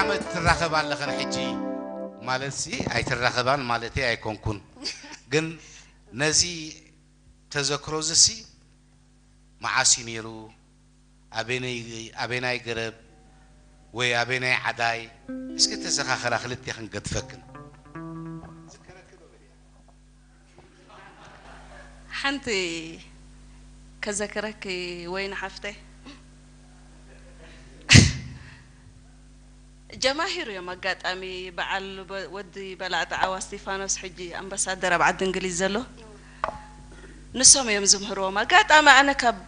ዓመት ትራኸባ ኣለኽን ሕጂ? ማለትሲ ኣይትራኸባን ማለተይ ኣይኮንኩን፣ ግን ነዚ ተዘክሮ ዝሲ መዓስ እዩ ነይሩ? ኣበየነይ ኣበየናይ ገረብ ወይ ኣበየናይ ዓዳይ? እስኪ ተዘኻኸራ ክልቴኽን ገድፈክን። ሓንቲ ከዘክረኪ ወይኒ ሓፍተይ፣ ጀማሂር እዮም። ኣጋጣሚ በዓል በ- ወዲ በላዕ ጣዓዋ እስቲፋኖስ፣ ሕጂ ኣምባሳደር ኣብ ዓዲ እንግሊዝ ዘሎ፣ ንሶም እዮም ዝምህርዎም። ኣጋጣሚ ኣነ ካብ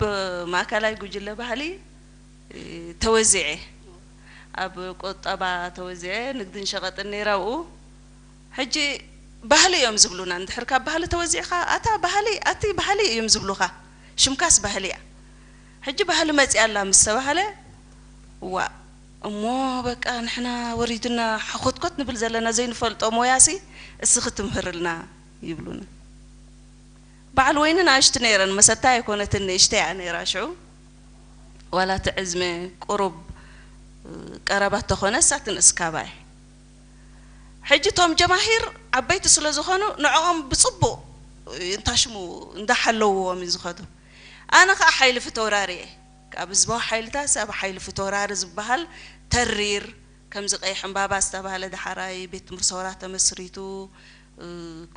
ማእከላይ ጉጅለ ባህሊ ተወዚዐ፣ ኣብ ቁጠባ ተወዚዐ፣ ንግድን ሸቐጥን ነይረ ኣብኡ። ሕጂ ባህሊ እዮም ዝብሉና፣ እንድሕር ካብ ባህሊ ተወዚዕኻ ኣታ ባህሊ ኣቲ ባህሊ እዮም ዝብሉኻ። ሽምካስ ባህሊ እያ። ሕጂ ባህሊ መፂኣ ኣላ ምስ ተባህለ፣ ዋ እሞ በቃ ንሕና ወሪዱና ሓኾትኮት ንብል ዘለና ዘይንፈልጦ ሞያሲ እስኺ ትምህርልና ይብሉና። በዓል ወይኒ ንኣሽቱ ነይረን፣ መሰታ ኣይኮነትን፣ ንእሽተይ እያ ነይራ ሽዑ። ዋላ እቲ ዕዝመ ቁሩብ ቀረባ ተኾነ እሳ ትንእስ ካባይ። ሕጂ እቶም ጀማሂር ዓበይቲ ስለ ዝኾኑ ንዕኦም ብፅቡቕ እንታሽሙ እንዳሓለውዎም እዩ ዝኸዱ። ኣነ ከዓ ሓይሊ ፊተውራሪ እየ። ካብ ህዝባዊ ሓይልታት ኣብ ሓይሊ ፊተውራሪ ዝበሃል ተሪር፣ ከምዚ ቀይሕ ዕምባባ ዝተባህለ ዳሕራይ ቤት ትምህርቲ ሰውራ ተመስሪቱ፣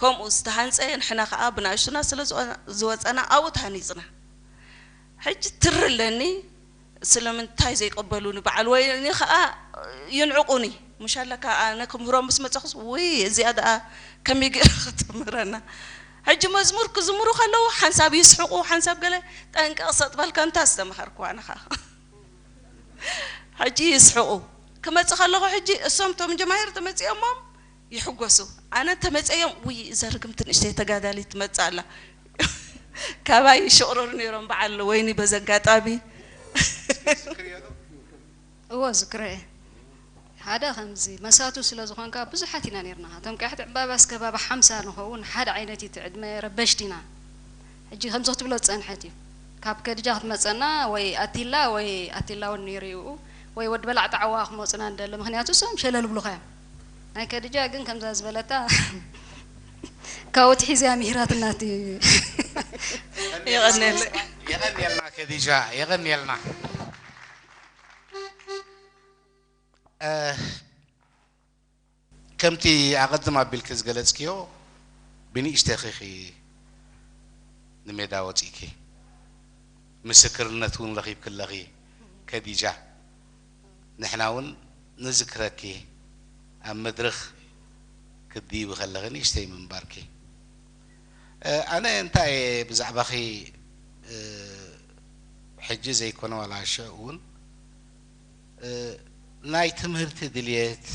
ከምኡ ዝተሃንፀ፣ ንሕና ከዓ ብናእሽቱና ስለ ዝወፀና ኣብኡ ተሃኒፅና። ሕጂ ትሪ ኣለኒ፣ ስለምንታይ ዘይቀበሉኒ? በዓል ወይኒ ከዓ ይንዕቁኒ። ምሽ ኣለካ ኣነ ክምህሮም ምስ መፀኹስ፣ ውይ እዚኣ ደኣ ከመይ ገይረ ክትምህረና? ሕጂ መዝሙር ክዝምሩ ከለዉ ሓንሳብ ይስሕቁ፣ ሓንሳብ ገለ ጠንቀቕ ሰጥ በል ከምታ ዝተምሃርኩዋ ንኻ። ሕጂ ይስሕቁ። ክመጽእ ከለኹ ሕጂ እሶም ቶም ጀማሂር ተመጺኦሞም ይሕጎሱ። ኣነ ተመጸዮም ውይ እዛ ርግምቲ ንእሽተይ ተጋዳሊት ትመጽእ ኣላ። ካባይ ይሽቕረሩ ነይሮም በዓል ወይኒ በዚ ኣጋጣሚ። እዎ ዝክረ እየ። ሓደ ከምዚ መሳቱ ስለ ዝኾንካ ብዙሓት ኢና ነርና። እቶም ቀያሕቲ ዕምባባስ ከባቢ ሓምሳ ንኸውን ሓደ ዓይነት እዩ እቲ ዕድመ ረበሽቲ ኢና። ሕጂ ከምዚ ክትብሎ ዝጸንሐት እዩ። ካብ ከድጃ ክትመጸና ወይ ኣቲላ ወይ ኣቲላ እውን ነይሩ እዩ ወይ ወዲ በላዕ ጣዕዋ ክመጹና ንደሊ ምኽንያቱ እሶም ሸለል ብሉኻ እዮም። ናይ ከድጃ ግን ከምዛ ዝበለታ ካብኡ ትሒዝያ ምሂራትና እቲ የቐንየልና። የቐንየልና ከዲጃ የቐንየልና። ከምቲ ኣቐድም ኣቢልኪ ዝገለጽክዮ ብንእሽተኺ ኢኺ ንሜዳ ወጺእኪ፣ ምስክርነት እውን ረኺብኪ ኣለኺ ከዲጃ። ንሕና እውን ንዝክረኪ ኣብ መድረኽ ክትድይቢ ከለኺ ንእሽተይ ምንባርኪ። ኣነ እንታይ እየ ብዛዕባኺ ሕጂ ዘይኮነ ዋላ ሽዑ እውን ናይ ትምህርቲ ድልየት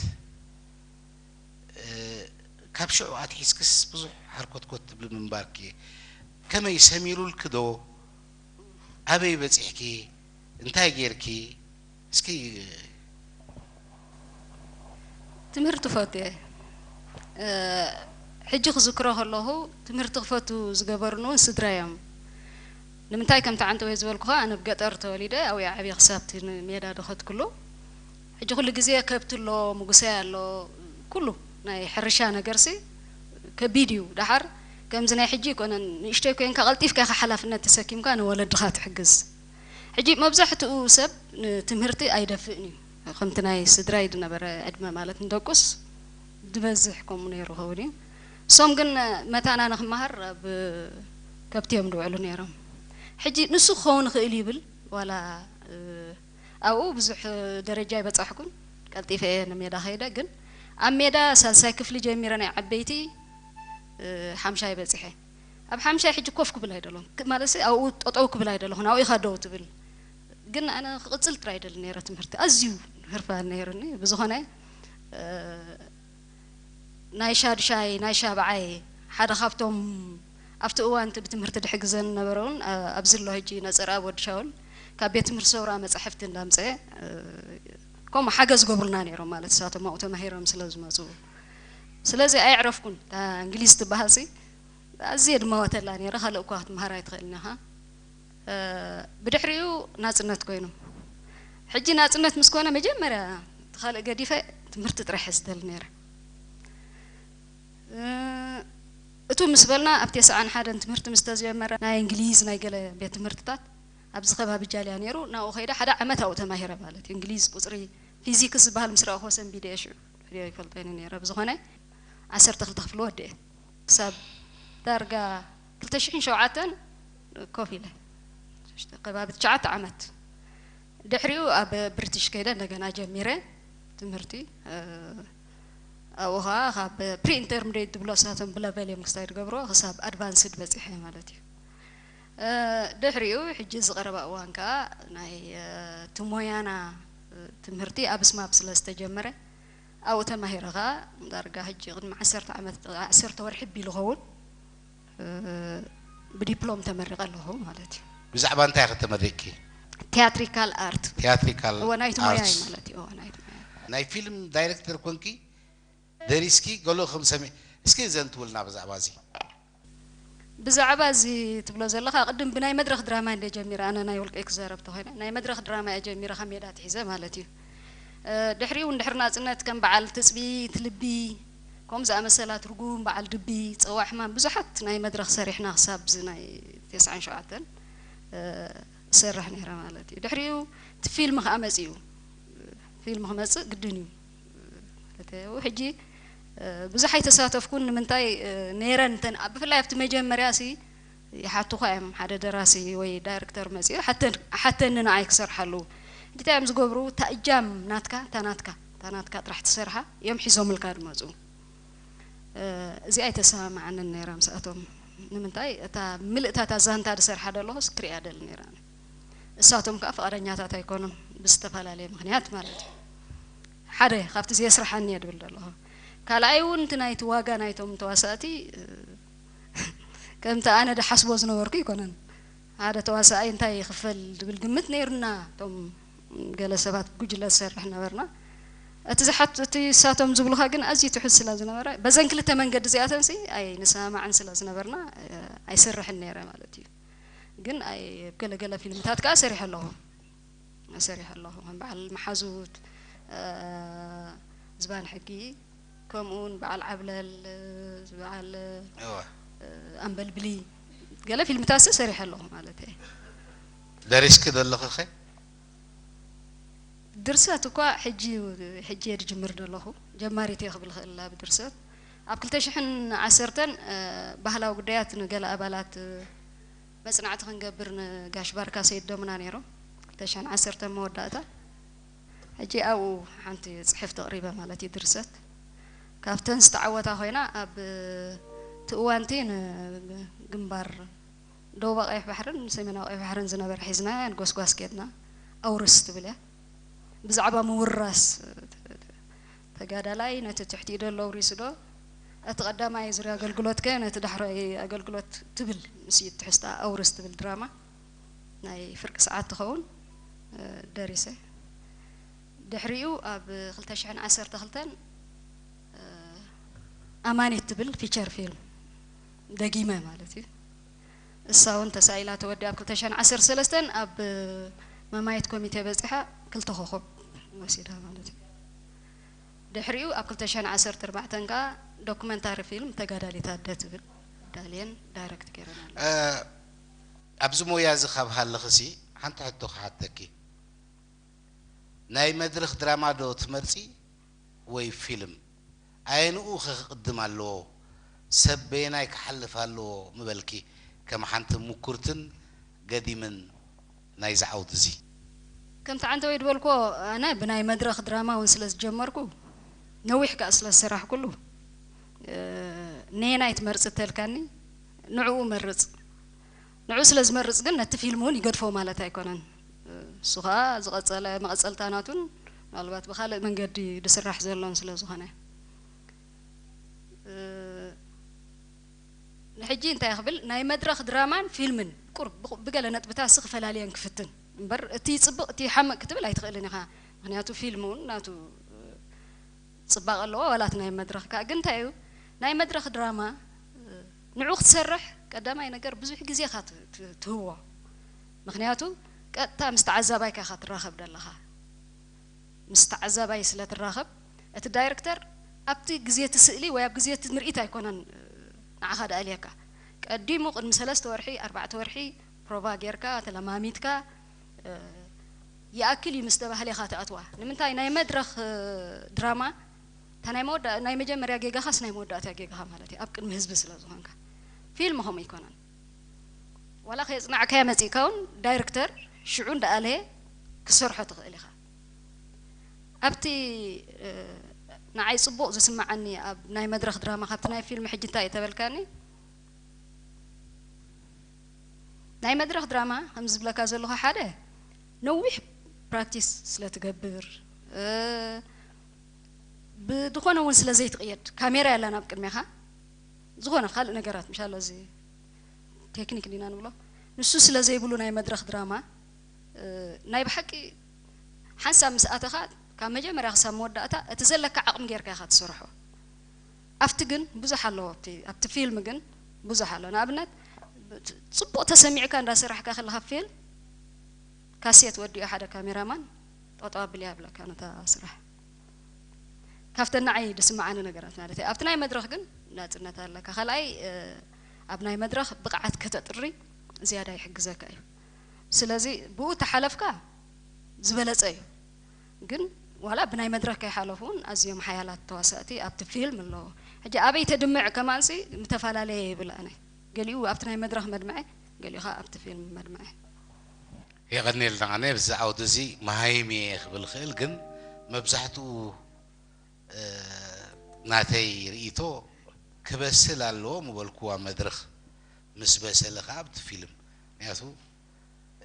ካብ ሽዑ ኣትሒዝክስ ብዙሕ ሓርኮትኮት ትብሊ ምንባርኪ ከመይ ሰሚሩልኪ ዶ? ኣበይ በጺሕኪ? እንታይ ጌርኪ? እስኪ ትምህርቲ ፈትየ ሕጂ ክዝክሮ ከለኹ ትምህርቲ ክፈቱ ዝገበሩኒ እውን ስድራ እዮም። ንምንታይ ከምቲ ዓንተወይ ዝበልኩኻ ኣነ ኣብ ገጠር ተወሊደ ኣብኡ ዓብየ ክሳብቲ ንሜዳ ደኸትኩሉ። ሕጂ ኩሉ ግዜ ከብቲ ኣሎ፣ ምጉሳይ ኣሎ፣ ኩሉ ናይ ሕርሻ ነገርሲ ከቢድ እዩ። ደሓር ከምዚ ናይ ሕጂ ኣይኮነን፣ ንእሽተይ ኮይንካ ቀልጢፍካ ኢኻ ሓላፍነት ተሰኪምካ ንወለድኻ ትሕግዝ። ሕጂ መብዛሕትኡ ሰብ ንትምህርቲ ኣይደፍእን እዩ። ከምቲ ናይ ስድራይ ዝነበረ ዕድመ ማለት ንደቁስ ዝበዝሕ ከምኡ ነይሩ ኸውን እዩ። እሶም ግን መታና ንክመሃር ኣብ ከብቲ እዮም ዝውዕሉ ነይሮም። ሕጂ ንሱ ክኸውን ይኽእል ይብል ዋላ ኣብኡ ብዙሕ ደረጃ ኣይበፃሕኩን ቀልጢፈ እየ ንሜዳ ከይደ ግን ኣብ ሜዳ ሳልሳይ ክፍሊ ጀሚረ ናይ ዓበይቲ ሓምሻይ በፂሐ ኣብ ሓምሻይ ሕጂ ኮፍ ክብል ኣይደለኹን ማለት ኣብኡ ጠጠው ክብል ኣይደለኹን ኣብኡ ኢኻ ደው ትብል ግን ኣነ ክቕፅል ጥራይ ይደሊ ነይረ ትምህርቲ ኣዝዩ ህርፋን ነይርኒ ብዝኾነ ናይ ሻድሻይ ናይ ሻብዓይ ሓደ ካብቶም ኣብቲ እዋን እቲ ብትምህርቲ ድሕግዘን ነበረ እውን ኣብዚ ኣሎ ሕጂ ነፀር ኣብ ወዲ ሻውል ካብ ቤት ትምህርቲ ሰውራ መፃሕፍቲ እንዳምፀአ ከምኡ ሓገዝ ገብሩና ነይሮም ማለት እሳቶም ኣብኡ ተማሂሮም ስለ ዝመፁ ስለዚ ኣየዕረፍኩን እታ እንግሊዝ ትበሃል ሲ ኣዝየ ድማ ወተላ ነይረ ካልእ እኳ ክትመሃር ኣይትኽእልን ኢኻ ብድሕሪኡ ናፅነት ኮይኑ ሕጂ ናፅነት ምስ ኮነ መጀመርያ እቲ ካልእ ገዲፈ ትምህርቲ ጥራሕ እየ ዝደሊ ነይረ። እ፣ እቱ ምስ በልና ኣብ ተስዓን ሓደን ትምህርቲ ምስ ተጀመረ ናይ እንግሊዝ ናይ ገለ ቤት ትምህርትታት ኣብዚ ከባቢ ጃልያ ነይሩ። ናብኡ ከይደ ሓደ ዓመት ኣብኡ ተማሂረ ማለት እዩ። እንግሊዝ፣ ቁፅሪ፣ ፊዚክስ ዝበሃል ምስ ረኣኹዎ ሰንቢደ እየ ሽዑ። ሕድዮ ይፈልጦ ነይረ። ብዝኾነ ዓሰርተ ክልተ ክፍሊ ወዲኤ ክሳብ ዳርጋ ክልተ ሽሕን ሸውዓተን ኮፍ ኢለ። ከባቢ ትሽዓተ ዓመት። ድሕሪኡ ኣብ ብሪቲሽ ከይደ እንደገና ጀሚረ ትምህርቲ። እ፣ ኣብኡ ኸዓ ካብ ፕሪ ኢንተርሚዲየት ዝብሎ ንሳቶም ብለቨል እዮም ክስታይ ዝገብርዎ፣ ክሳብ ኣድቫንስድ በፂሐ ማለት እዩ። እ፣ ድሕሪኡ ሕጂ ዝቐረባ እዋን ከዓ ናይ፣ እ፣ እቲ ሞያና፣ እ፣ ትምህርቲ ኣብ ስማፕ ስለ ዝተጀመረ ኣብኡ ተማሂረ ከዓ ዳርጋ ሕጂ ቅድሚ ዓሰርተ ዓመት፣ ዓሰርተ ወርሒ ቢሉ ኸውን፣ እ፣ ብዲፕሎም ተመሪቐ ኣለኹ ማለት እዩ። ብዛዕባ እንታይ ኢኺ ተመሪቕኪ? ቲያትሪካል ኣርት። ቲያትሪካል እወ፣ ናይቲ ሞያ እዩ ኣርትስ። ማለት እዩ። እወ፣ ናይቲ ሞያ። ናይ ፊልም ዳይሬክተር ኮንኪ ደሪስኪ ገሎ ከም ሰሚ-፣ እስኪ ዘንትውልና ብዛዕባ እዚ። ብዛዕባ እዚ ትብሎ ዘለኻ፣ ቅድም ብናይ መድረኽ ድራማ እንደ ጀሚረ፣ ኣነ ናይ ውልቀይ ክዛረብ ተኾይነ፣ ናይ መድረኽ ድራማ እየ ጀሚረ፣ ካብ ሜዳ ትሒዘ ማለት እዩ። እ፣ ድሕሪኡ እውን ድሕሪ ናጽነት ከም በዓል ትጽቢት ልቢ፣ ከምኡ ዝኣመሰላ ትርጉም፣ በዓል ድቢ፣ ጽዋዕ ሕማም፣ ብዙሓት ናይ መድረኽ ሰሪሕና ክሳብ እዚ ናይ ተስዓን ሸውዓተን፣ እ፣ እሰርሕ ነይረ ማለት እዩ። ድሕሪኡ እቲ ፊልም ከኣ መጺኡ። ፊልም ክመጽእ ግድን እዩ። ማለት እዩ፣ ሕጂ፣ እ፣ ብዙሕ ኣይተሳተፍኩን። ንምንታይ፣ እ፣ ነይረን እተን፣ ኣብ፣ ብፍላይ ኣብቲ መጀመርያ ሲ ይሓቱኻ እዮም፣ ሓደ ደራሲ ወይ ዳይሬክተር መጺኡ ሓተን-፣ ሓተኒ ንዓይ ክሰርሓሉ። ሕጂ እንታይ እዮም ዝገብሩ? እታ እጃም ናትካ፣ እታ ናትካ፣ እታ ናትካ ጥራሕ ትሰርሓ እዮም ሒዞምልካ ዝመጹ። እ፣ እዚኣ ኣይተሰማማዓንን ነይራ ምስኣቶም። ንምንታይ? እታ ምልእታ እታ ዛንታ ዝሰርሓ ዘለኹስ ክሪኣ ደሊ ነይራ። እሳቶም ከኣ ፍቓደኛታት ኣይኮኑን፣ ብዝተፈላለየ ምኽንያት ማለት እዩ። ሓደ ካብቲ ዘየስርሓኒ እየ ድብል ዘለኹ። ካልኣይ እውን እቲ ናይቲ ዋጋ ናይቶም ተዋሳእቲ፣ እ፣ ከምቲ ኣነ ድሓስቦ ዝነበርኩ ኣይኮነን። ሓደ ተዋሳኣይ እንታይ ይኽፈል ዝብል ግምት ነይሩና፣ እቶም ገለ ሰባት ጉጅለ ዝሰርሕ ነበርና። እቲ ዝሓት-፣ እቲ እሳቶም ዝብሉኻ ግን ኣዝዩ ትሑት ስለ ዝነበረ፣ በዘን ክልተ መንገዲ እዚኣተንሲ ኣይንሰማማዕን ስለ ዝነበርና፣ እ፣ ኣይሰርሕን ነይረ ማለት እዩ። ግን ኣይ-፣ ገለ ገለ ፊልምታት ከኣ ሰሪሐ ኣለኹ። ሰሪሐ ኣለኹ። ከም በዓል መሓዙት፣ እ፣ ዝባን ሕጊ፣ ከምኡውን በዓል ዓብለል፣ እ፣ በዓል፣ እወ። እ፣ ኣምበልብሊ፣ ገለ ፊልምታት ሰሪሐ ኣለኹ ማለት እየ። ደሪስኪ ዶ ኣለኺ ኸ? ድርሰት እኳ ሕጂ፣ ሕጂ እየ ዝጅምር ዘለኹ። ጀማሪት እየ ክብል እኽእል ብድርሰት። ኣብ ክልተ ሽሕን ዓሰርተን፣ እ፣ ባህላዊ ጉዳያት ንገለ ኣባላት፣ እ፣ መጽናዕቲ ክንገብር ንጋሽ ባርካ ሰይድ ዶምና ነይሮም። ክልተ ሽሕን ዓሰርተን መወዳእታ። ሕጂ ኣብኡ ሓንቲ ጽሕፍቲ ኣቕሪበ ማለት እዩ፣ ድርሰት። ካብተን ዝተዓወታ ኮይና፣ ኣብ እቲ እዋንቲ ንግንባር ደቡብ ቀይሕ ባሕርን ሰሜናዊ ቀይሕ ባሕርን ዝነበረ ሒዝና፣ ንጎስጓስ ኬድና፣ ኣውርስ ትብል እያ። ብዛዕባ ምውራስ፣ ተጋዳላይ ነቲ ትሕቲኡ ዘሎ ኣውሪሱ ዶ፣ እቲ ቀዳማይ ዙርያ ኣገልግሎት ከ ነቲ ዳሕራይ ኣገልግሎት ትብል፣ ንስዩ ትሕዝታ ኣውርስ ትብል ድራማ ናይ ፍርቂ ሰዓት ትኸውን፣ እ፣ ደሪሰ። ድሕሪኡ ኣብ ክልተ ሽሕን ዓሰርተ ክልተን፣ እ፣ ኣማኒት ትብል ፊቸር ፊልም ደጊመ ማለት እዩ። እሳ እውን ተሳኢላ ተወዲኣ ኣብ ክልተ ሽሕን ዓሰርተ ሰለስተን ኣብ መማየት ኮሚቴ በጺሓ ክልተ ኮኾብ ወሲዳ ማለት እዩ። ድሕሪኡ ኣብ ክልተ ሽሕን ዓሰርተ ኣርባዕተን ከኣ ዶኩመንታሪ ፊልም ተጋዳሊት ኣደ ትብል ዳልየን ዳይረክት ገይረን ኣለና። እ፣ ኣብዚ ሞያ እዚ ካብ ሃለኽሲ ሓንቲ ሕቶ ክሓተኪ። ናይ መድረኽ ድራማ ዶ ትመርጺ ወይ ፊልም? ኣየንኡ ከ ክቕድም ኣለዎ? ሰብ በየናይ ክሓልፍ ኣለዎ ምበልኪ? ከም ሓንቲ ምኩርትን ገዲምን ናይዚ ዓውዲ እዚ። ከምቲ ዓንተወይ ዝበልክዎ፣ ኣነ ብናይ መድረኽ ድራማ እውን ስለ ዝጀመርኩ፣ ነዊሕ ከኣ ስለ ዝሰራሕኩሉ፣ እ፣ ነየናይ ትመርጽ ተልካኒ፣ ንዕኡ መርጽ። ንዕኡ ስለ ዝመርጽ ግን ነቲ ፊልም እውን ይገድፎ ማለት ኣይኮነን። እሱ ኸኣ ዝቐጸለ መቐጸልታ ናቱን ምናልባት ብኻልእ መንገዲ ዝስራሕ ዘሎን ስለ ዝኾነ። እ፣ ንሕጂ እንታይ ክብል፣ ናይ መድረኽ ድራማን ፊልምን ቁሩብ ብቑ-፣ ብገለ ነጥብታት ሲ ክፈላልየን ክፍትን እምበር፣ እቲ ጽቡቕ እቲ ሓመቕ ክትብል ኣይትኽእልን ኢኻ። ምኽንያቱ ፊልም እውን ናቱ ጽባቐ ኣለዎ፣ ዋላ እቲ ናይ መድረኽ ከኣ። ግን እንታይ እዩ፣ ናይ መድረኽ ድራማ፣ እ፣ ንዑ ክትሰርሕ ቀዳማይ ነገር ብዙሕ ግዜ ኢኻ ት-፣ ት-፣ ትህቦ። ምኽንያቱ ቀጥታ ምስ ተዓዛባይካ ኢኻ ትራኸብ ደለኻ። ምስ ተዓዛባይ ስለ ትራኸብ፣ እቲ ዳይረክተር ኣብቲ ግዜ እቲ ስእሊ ወይ ኣብ ግዜ እቲ ምርኢት ኣይኮነን ንዓኻ ደኣልየካ። ቀዲሙ ቅድሚ ሰለስተ ወርሒ፣ ኣርባዕተ ወርሒ ፕሮቫ ጌርካ፣ ተለማሚትካ፣ እ፣ ይኣክል እዩ ምስ ተባህለ ኢኻ ትኣትዋ። ንምንታይ ናይ መድረኽ፣ እ፣ ድራማ፣ እታ ናይ መወዳ-፣ ናይ መጀመርያ ጌጋኻስ ናይ መወዳእታ ጌጋኻ ማለት እዩ፣ ኣብ ቅድሚ ህዝቢ ስለ ዝኾንካ። ፊልም ከምኡ ኣይኮነን። ዋላ ከየጽናዕካዮ መጺእካ እውን ዳይረክተር ሽዑ እንዳኣለየ ክሰርሖ ትኽእል ኢኻ። ኣብቲ፣ እ፣ ንዓይ ጽቡቕ ዝስምዓኒ ኣብ ናይ መድረኽ ድራማ ካብቲ ናይ ፊልም ሕጂ እንታይ እዩ ተበልካኒ? ናይ መድረኽ ድራማ ከም ዝብለካ ዘለኹ ሓደ ነዊሕ ፕራክቲስ ስለ ትገብር፣ እ፣ ብዝኾነ እውን ስለ ዘይትቕየድ፣ ካሜራ የላን ኣብ ቅድሜኻ፣ ዝኾነ ካልእ ነገራት ምሻሎ እዚ ቴክኒክ ዲና ንብሎ፣ ንሱ ስለ ዘይብሉ ናይ መድረኽ ድራማ፣ እ፣ ናይ ብሓቂ ሓንሳብ ምስ ኣተኻ ካብ መጀመርያ ክሳብ መወዳእታ እቲ ዘለካ ዓቕሚ ጌርካ ኢኻ ትሰርሖ። ኣብቲ ግን ብዙሕ ኣለዎ፣ ኣብቲ፣ ኣብቲ ፊልም ግን ብዙሕ ኣሎ። ንኣብነት ጽቡቕ ተሰሚዕካ እንዳሰራሕካ ከለኻ ፊልም ካሴት ወዲኡ ሓደ ካሜራማን ጠጠው ኣብልያ ይብለካ ነታ ስራሕ። ካብተን ንዓይ ዝስምዓኒ ነገራት ማለት እዩ። ኣብቲ ናይ መድረኽ ግን ናጽነት ኣለካ። ካልኣይ፣ እ፣ ኣብ ናይ መድረኽ ብቕዓት ከተጥሪ ዝያዳ ይሕግዘካ እዩ። ስለዚ ብኡ ተሓለፍካ ዝበለጸ እዩ። ግን ዋላ ብናይ መድረኽ ከይሓለፉ እውን ኣዝዮም ሓያላት ተዋሳእቲ ኣብቲ ፊልም ኣለዎ። ሕጂ ኣበይ ተድምዕ ከማንሲ ምተፈላለየ ይብል ኣነ። ገሊኡ ኣብቲ ናይ መድረኽ መድምዐ፣ ገሊኡ ኸኣ ኣብቲ ፊልም መድምዐ። የቐንየልና። ኣነ ብዚ ዓውዲ እዚ መሃይም እየ ክብል ክእል፣ ግን መብዛሕትኡ፣ እ፣ ናተይ ርእይቶ ክበስል ኣለዎ ምበልኩዋ መድረኽ ምስ በሰለ ኸዓ ኣብቲ ፊልም። ምክንያቱ፣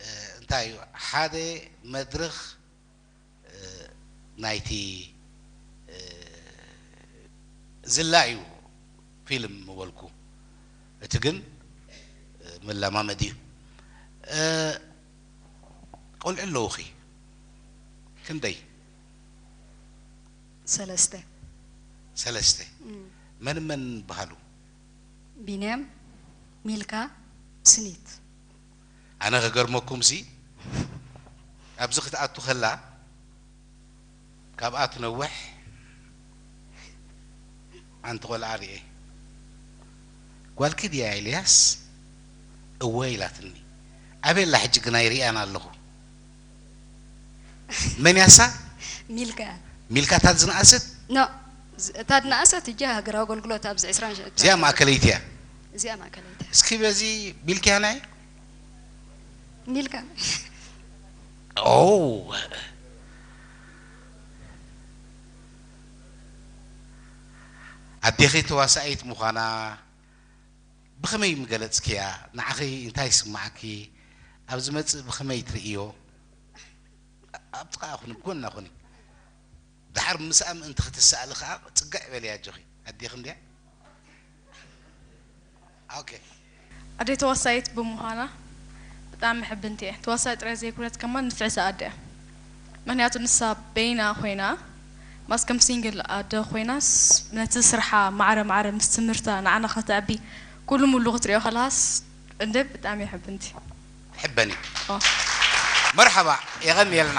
እ፣ እንታይ እዩ፣ ሓደ መድረኽ፣ እ፣ ናይቲ፣ እ፣ ዝላ እዩ ፊልም ምበልኩ። እቲ ግን፣ እ፣ መለማመዲ እዩ። እ፣ ቆልዑ ኣለዉኺ? ክንደይ? ሰለስተ። ሰለስተ። እም። መን መን በሃሉ? ቢንያም፣ ሚልካ፣ ስኒት። ኣነ ክገርመኩምሲ፣ ኣብዚ ክትኣቱ ከላ፣ ካብኣ ትነውሕ ሓንቲ ቆልዓ ርእየ። ጓልኪ ድያ ኤልያስ? እወ ኢላትኒ። ኣበይ ኣላ ሕጂ ግን ኣይርእያን ኣለኹ። መን ያሳ? ሚልካ። ሚልካ እታ ዝነኣሰት? ኖ፣ ዝ-፣ እታ ዝነኣሰት እጃ ሃገራዊ ኣገልግሎት ኣብዚ ዕስራን ሸ-፣ እዚኣ ማእከለይቲ እያ። እዚኣ ማእከለይቲ እያ። እስኪ በዚ ሚልክያ ናይ? ሚልካ። ኦ። ኣዴኺ ተዋሳኢት ምዃና ብኸመይ ምገለጽክያ? ንዓኺ እንታይ ይስምዓኪ? ኣብ ዝመጽእ ብኸመይ ትርእዮ? ኣብ ጥቓኣ ኩኒ፣ ብጎና ኩኒ። ደሓር ምስኣ ምእንቲ ክትሰኣሊ ከኣ ጽግዕ በሊ ኣጆኺ። ኣዴኺ እንድያ? ኦኬ። ኣደይ ተዋሳኢት ብምዃና ብጣዕሚ ሕብንቲ እየ። ተዋሳኢት ጥራይ ዘይኮነት ከማን ንፍዕቲ ኣደ እያ። ምኽንያቱ ንሳ በይና ኮይና፣ ማስ ከም ሲንግል ኣደ ኮይናስ ነቲ ስርሓ ማዕረ ማዕረ ምስ ትምህርታ ንዓና ከተዕቢ ኩሉ ሙሉ ክትሪኦ ከለሃስ እንደ ብጣዕሚ እያ ሕብንቲ። ሕበኒ። ኦ። መርሓባ፣ የቐንየልና።